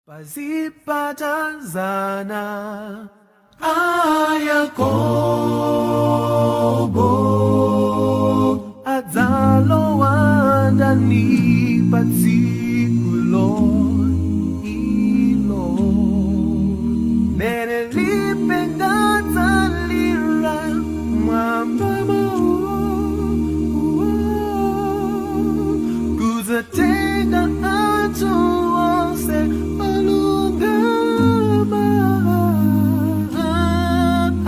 Pazipatazana Ayakobo adzalowa ndani patsikulo ilo mene lipenga dzalira mwambamo kudzatenga anthu onse olungama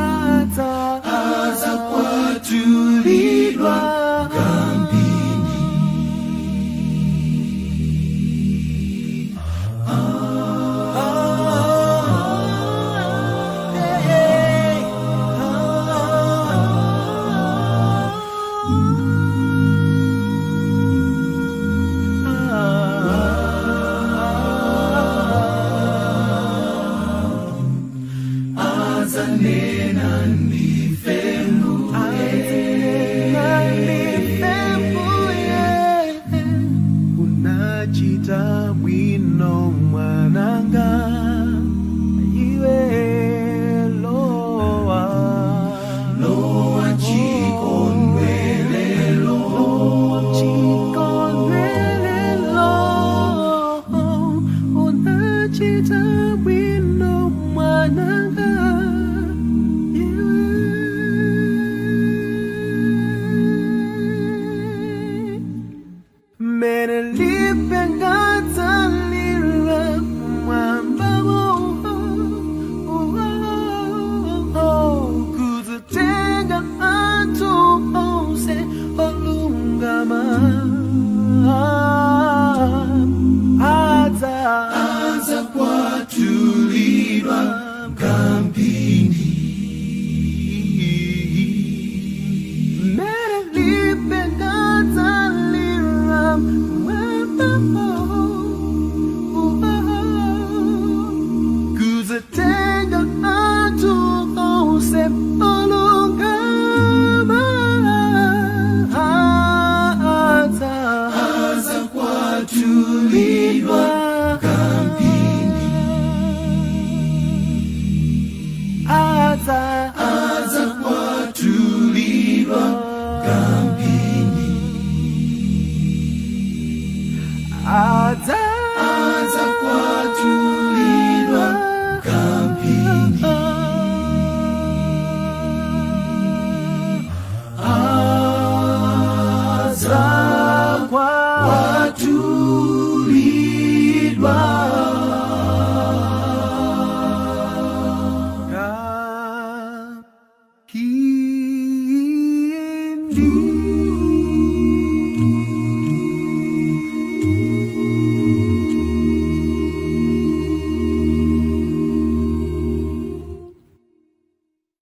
adza adzakwatulidwa kambini. Azanena ndife mbuye, unachita bwino mwananga iwe, lowa, lowa chikondwelelo, chikondwelelo, unachita bwino mwananga iwe. Mene lipenga dzalira mwambamo kudzatenga anthu onse olungama adza adzakwatulidwa kambini. Mene lipenga dzalira mwambamo kudzatenga anthu onse olungama adza adzakwatulidwa kambini adza adzakwatulidwa kambini adza adzakwatulidwa kambini adzakwatulidwa kambini.